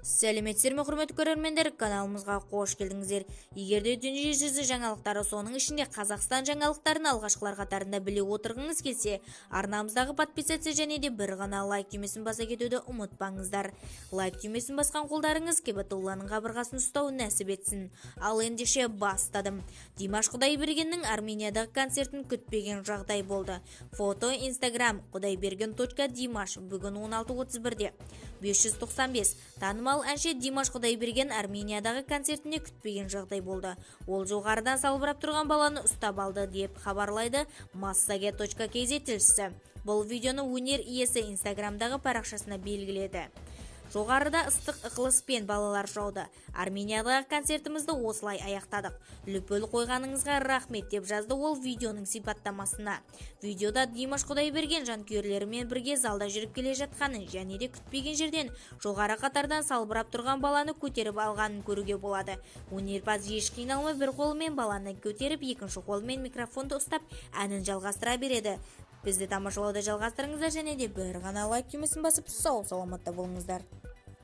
Сәлеметсіздер ме, құрметті көрермендер! Каналымызға қош келдіңіздер! Егер де дүниежүзі жаңалықтары, соның ішінде Қазақстан жаңалықтарын алғашқылар қатарында біле отырғыңыз келсе, арнамыздағы подписаться және де бір ғана лайк түймесін баса кетуді ұмытпаңыздар. Лайк түймесін басқан қолдарыңыз Кебатулланың қабырғасын ұстау нәсіп етсін. Ал ендеше, бастадым. Димаш Құдайбергеннің Армениядағы концертін күтпеген жағдай болды. Фото Инстаграм Құдайберген.Димаш. Бүгін 16:31-де 595. Танымал әнші Димаш Құдайберген Армениядағы концертінде күтпеген жағдай болды. Ол жоғарыдан салбырап тұрған баланы ұстап алды, деп хабарлайды massage.kz тілшісі. Бұл видеоны өнер иесі Инстаграмдағы парақшасына белгіледі. Жоғарыда ыстық ықыласпен балалар жауды. Армениядағы концертімізді осылай аяқтадық. Лүпіл қойғаныңызға рахмет, деп жазды ол видеоның сипаттамасына. Видеода Димаш Құдайберген жанкүйерлерімен бірге залда жүріп келе жатқанын және де күтпеген жерден жоғары қатардан салбырап тұрған баланы көтеріп алғанын көруге болады. Өнерпаз еш қиналмай бір қолымен баланы көтеріп, екінші қолымен микрофонды ұстап, әнін жалғастыра береді. Бізді тамашалауды жалғастырыңыздар және де бір ғана лайк түймесін басып, сау саламатта болыңыздар.